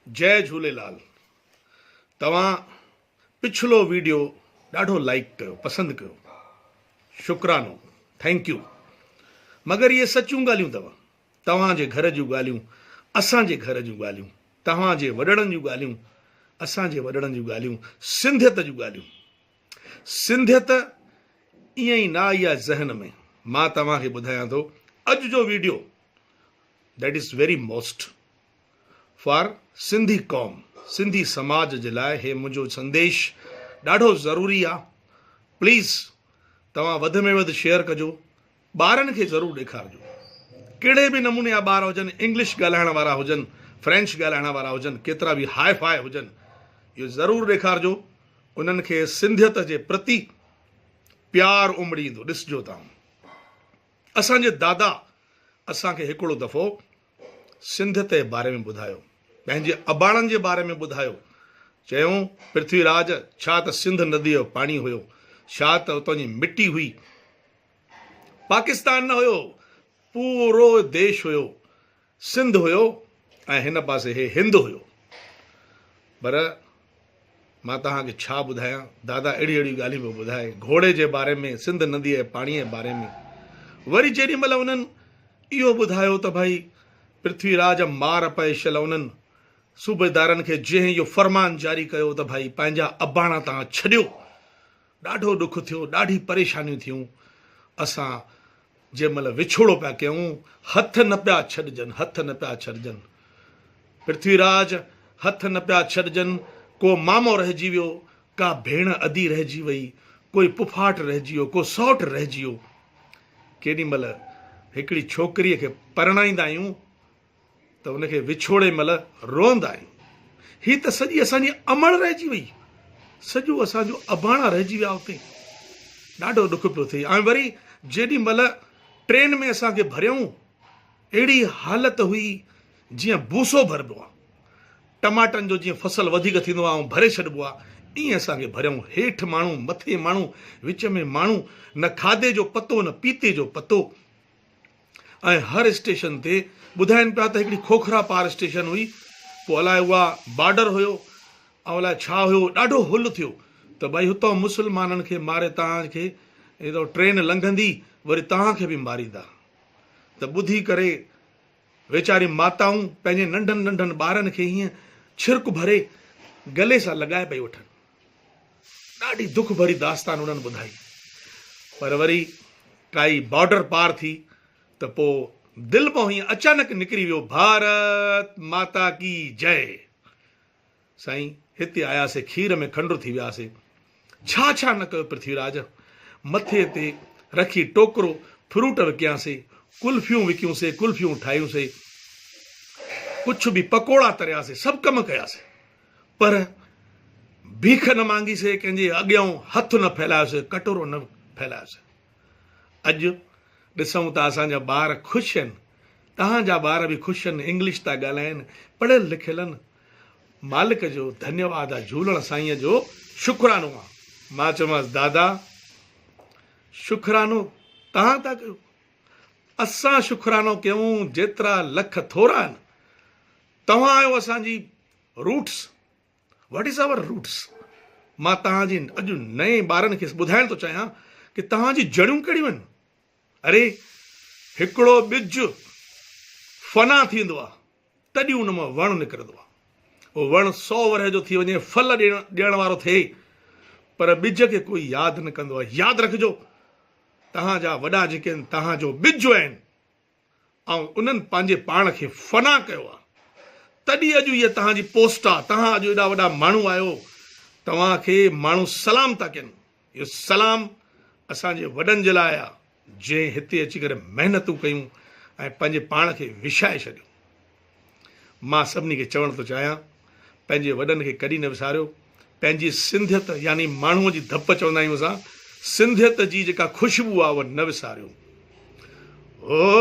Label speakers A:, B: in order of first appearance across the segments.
A: جئي جهوليلال توهان پڇلو ويڊيو ڏاڍو لائيڪ ڪيو پسند ڪيو شڪرانو thank you مگر اهي سچيون ڳالهيون اٿو توهان جي گهر جون ڳالهيون اسان جي گهر جون ڳالهيون توهان جي وڏڙن جون ڳالهيون اسان جي وڏڙن جون ڳالهيون سنڌيت جون ڳالهيون سنڌيت ائين ئي نه آئي آهي ذهن ۾ مان توهان کي ٻڌايان ٿو اڄ جو video that is very most for Sindhi قوم سنڌي سماج جي لاء هي منهنجو سنديش ڏاڍو ضروري آ پليز توهان وڌ ۾ وڌ شيئر ڪجو ٻارن کي ضرور ڏيکارجو ڪهڙي به نموني جا ٻار هجن انگلش ڳالهائڻ وارا هجن فرينچ ڳالهائڻ وارا هجن ڪيترا به هاء فاء هجن اهو ضرور ڏيکارجو انهن کي سنڌيت جي پرتي پيار امڙي ايندو ڏسجو توهان اسان جي دادا اسان کي هڪڙو دفعو سنڌيت جي باري ۾ ٻڌايو، پنهنجي اباڻن جي باري ۾ ٻڌايو. چيائون، پرٿوي راج، ڇا ته سنڌ نديء جو پاڻي هيو، ڇا ته اتان جي مٽي هئي. پاڪستان نه هيو، پورو ديش هيو، سنڌ هيو ۽ هن پاسي هي هند هيو. پر مان توهان کي ڇا ٻڌايان، دادا اهڙيون اهڙيون ڳالهيون پيو ٻڌائي، گهوڙي جي باري ۾، سنڌ نديء جي پاڻيء جي باري ۾. وري جيڏي مهل انهن اهو ٻڌايو ته ڀائي پرٿوي راج مار پئي شل انهن صوبيدارن کي جنهن اهو فرمان جاري ڪيو ته ڀائي پنهنجا اباڻا توهان ڇڏيو. ڏاڍو ڏک ٿيو، ڏاڍي پريشانيون ٿيون. اسان جنهن مهل وڇوڙو پيا ڪيون، هٿ نه پيا ڇڏجن، هٿ نه پيا ڇڏجن. پرٿوي راج، هٿ نه پيا ڇڏجن، ڪو مامو رهجي ويو، ڪا ڀيڻ ادي رهجي وئي، ڪوئي پڦاٽ رهجي ويو، ڪو سئوٽ رهجي ويو. ڪيڏي مهل هڪڙي ڇوڪريء کي پرڻائيندا آهيون ته ان کي وڇوڙي مهل روئندا آهيون. هي ته سڄي اسان جي امڙ رهجي وئي. سڄو اسان جو اباڻا رهجي ويا اتي. ڏاڍو ڏک پيو ٿئي ۽ وري جيڏي مهل ٽرين ۾ اسان کي ڀريائون اهڙي حالت هئي جيئن بوسو ڀربو آهي. ٽماٽن جو جيئن فصل وڌيڪ ٿيندو آهي ۽ ڀري ڇڏبو آهي ائين اسان کي ڀريائون. هيٺ ماڻهو، مٿي ماڻهو، وچ ۾ ماڻهو، نه کاڌي جو پتو نه پيتي جو پتو. ۽ هر اسٽيشن تي ٻڌائين پيا ته هڪڙي کوکرا پار اسٽيشن هئي پوء الائي اها بارڊر هيو ۽ الائي ڇا هيو ڏاڍو هل ٿيو ته ڀائي هتان مسلمانن کي ماري توهان کي هتان ٽرين لنگهندي وري توهان کي به ماريندا ته ٻڌي ڪري ويچاري ماتائون پنهنجي ننڍن ننڍن ٻارن کي هيئن ڇرڪ ڀري گلي سان لڳائي پئي وٺن. ڏاڍي دک ڀري داستان انهن ٻڌائي پر وري ڪائي بارڊر پار ٿي ته پوء دل مان هيئن اچانڪ نڪري ويو ڀارت ماتا ڪي جئي سائين هتي آياسي کير ۾ کنڊ ٿي وياسي ڇا ڇا نه ڪيو پرٿوي راج مٿي تي رکي ٽوڪرو فروٽ وڪياسي ڪلفيون وڪيونسي ڪلفيون ٺاهيونسي ڪجهه به پڪوڙا ترياسي سڀ ڪم ڪياسي پر ڀيک نه مانگي سي، ڪنهن جي اڳيان هٿ نه ڦهلايو سي، ڪٽورو نه ڦهلايو سي. اڄ ڏسون ته اسان جا ٻار خوش آهن، توهان جا ٻار به خوش آهن، انگلش ٿا ڳالهائين، پڙهيل لکيل آهن. مالڪ جو ڌنيواد آ، جهولڻ سائينء جو شڪرانو آ. مان چيومانس دادا شڪرانو توهان ٿا ڪيو، اسان شڪرانو ڪيون جيترا لک ٿورا آهن، توهان آهيو اسان جي roots, what is our roots, مان توهان جي اڄ نئين ٻارن کي ٻڌائڻ ٿو چاهيان ڪي توهان جي جڙيون ڪهڙيون آهن. اري هڪڙو ٻج فنا ٿيندو آهي تڏهن ان مان وڻ نڪرندو آهي. اهو وڻ سو ورهيه جو ٿي وڃي ڦل ڏيڻ وارو ٿئي پر ٻج کي ڪوئي ياد نه ڪندو آهي. ياد رکجو توهان جا وڏا جيڪي آهن توهان جو ٻج آهن. ۽ انهن پنهنجي پاڻ کي فنا ڪيو آ تڏهن اڄ هيء توهان جي پوسٽ آ توهان اڄ ايڏا وڏا ماڻهو آهيو توهان کي ماڻهو سلام ٿا ڪين اهو سلام اسان جي وڏن جي لاء آ جنهن هتي اچي ڪري محنتون ڪيون ۽ پنهنجي پاڻ کي وڇائي ڇڏيو. مان سڀني کي چوڻ ٿو چاهيان، پنهنجي وڏن کي ڪڏهن نه وساريو، پنهنجي سنڌيت يعني ماڻهوء جي ڌپ چوندا آهيون اسان، سنڌيت جي جيڪا خوشبو آهي اها نه وساريو. هو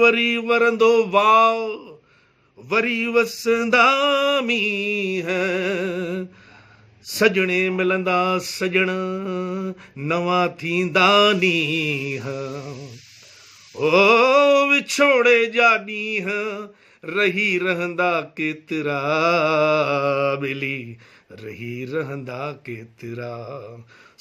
A: وري ورندو واء، وري وسندا مينهن، سڄڻي ملندا سڄڻ، نوان ٿيندا نينهن. او وڇوڙي جا ڏينهن، رهي رهندا ڪيترا ٻيلي رهي رهندا ڪيترا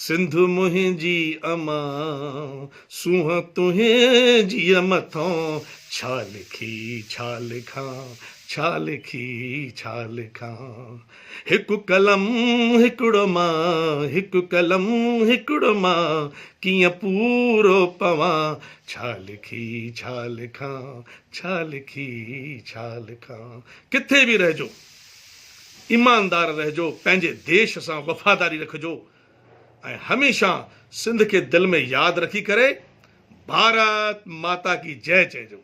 A: سنڌ منهنجي امان سونهن تنهنجيء مٿون ڇا لکي ڇا لکان ڇا لکي ڇا لکان هڪ قلم هڪڙو مان هڪ قلم هڪڙو مان ڪيئن پورو پوان ڇا لکي ڇا لکان ڇا لکي ڇا لکان ڪٿي به رهجو ايماندار رهجو پنهنجي ديش سان وفاداري رکجو ۽ هميشه سنڌ کي دل ۾ ياد رکي ڪري ڀارت ماتا ڪي جئه چئجو.